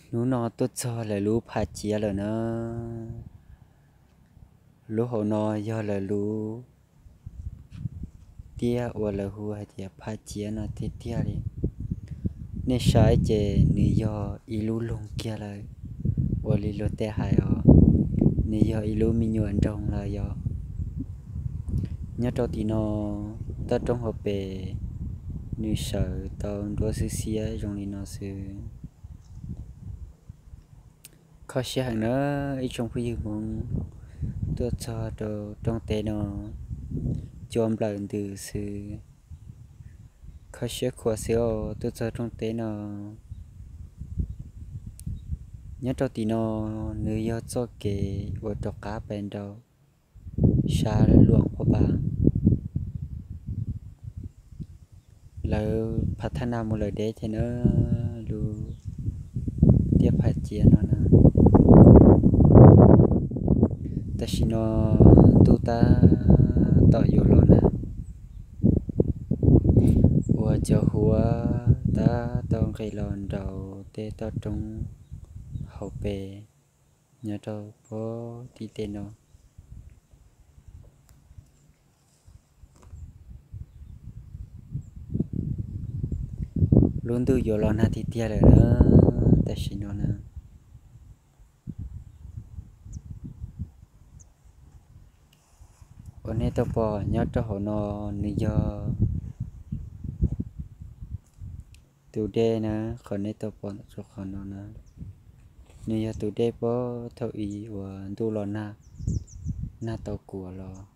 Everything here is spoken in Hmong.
Hnub no tuaj txog lawv lub Pha Ciav lawm na. Lub hauv no yog lawv lub tiaj uas lawv hu hais tias Pha Ciav no tiag tiag li. Nej saib ces nws yog ib lub loog kiag lawm, ua li luag tej hais os, nws yog ib lub me nyuam nroog lawm yog. Nyob rau tim no, toj roob hauv pes, nws sawv tau nruab xiab xiab zoo li no xwb. Kho siab heev na, ib tsoom phooj ywg Hmoob, tuaj txog rau rooj teb no, cua nplawm ntws xwb. Kho siab khuav xwb os, tuaj txog rooj teb no. Nyob rau tim no, nws yog txoj kev uas rov qab pais nraum sab Luam Phaj Npas. Lawv phav thaj nag mus lawm deb thiab na, lub tiaj Pha Ciav no na. Tam sim no ntuj tab tom yuav los nag, uas cov huab tab tom nqis los nraum tej toj roob hauv pes nyob rau pem tim tej no. Lub ntuj yuav los nag tiag tiag lawm na, tam sim no na. Uas nej tau pom nyob rau hauv no, nws yog tus dej na, qhov nej tau pom rau qhov no na, nws yog tus dej pem thaum ub uas ntuj los nag, nag tau kuav los.